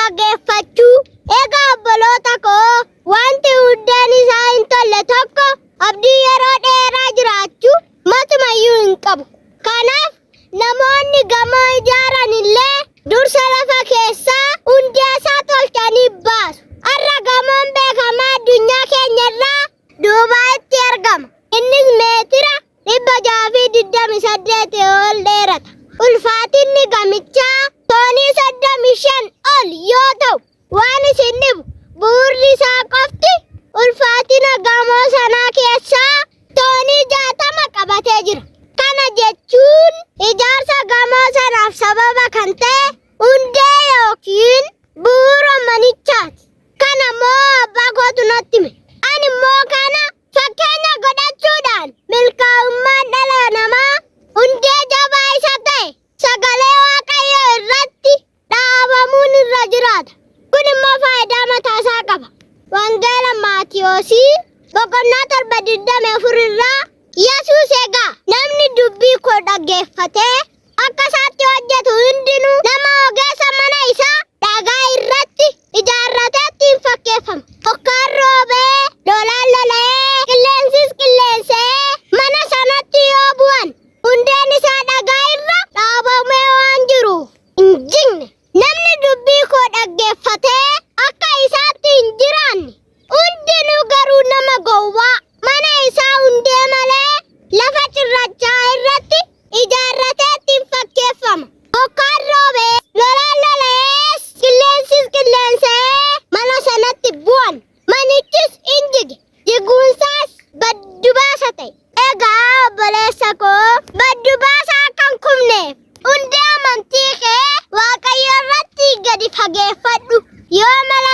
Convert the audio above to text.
fageeffachuu. Egaa obboloota koo, wanti hundeen isaa hin tolle tokko abdii yeroo dheeraa jiraachuu matumayyuu hin qabu. Kanaaf namoonni gamoo ijaaran illee dursa lafa keessaa hundee isaa tolchanii baasu. Har'a gamoon beekamaa addunyaa keenya irraa Duubaayitti argama. Innis meetira 628 ol dheerata. Ulfaatinni gamichaa toonii 35 ol yoo ta'u, waan isin dhibu bu'uurri isaa qofti ulfaatina gamoo sanaa keessaa toonii 60 qabatee jira. Kana jechuun ijaarsa gamoo sanaaf sababa kan ta'e hundee yookiin bu'uura manichaati. Kana immoo abbaa kootu natti hime. Ani immoo kana fakkeenya godhachuudhaan milkaa'ummaan dhala namaa hundee jabaa isa ta'e sagalee Waaqayyoo irratti dhaabamuun irra jiraata. Kun immoo faayidaa mataasaa qaba. Wangeela Maatiyoosii boqonnaa 7 24 irraa Yesuus egaa namni dubbii koo dhaggeeffatee akka isaatti hojjetu hundinuu nama ogeessa mana isaa dhagaa irratti ijaarrateetti hin fakkeeffama. Bokkaan roobee, lolaan lola'ee, qilleensis qilleensa'ee mana sanatti yoo bu'an hundeen isaa dhagaa irra dhaabamee waan jiruuf hin jigne. Namni dubbii koo dhaggeeffatee akka isaatti hin jiraanne hundinuu garuu nama gowwaa mana isaa hundee malee lafa cirrachaa irratti ijaarrateetti hin fakkeeffama. Bokkaan roobee, lolaan lola'ees, qilleensis qilleensa'ee mana sanatti bu'an. Manichis in jige, jiguunsaas baddu baasa ta'e. Egaa obboleessa koo baddu baasa akka hin kufneef hundee amantii kee Waaqayyo irratti gadi fageeffadhu. Yoo mala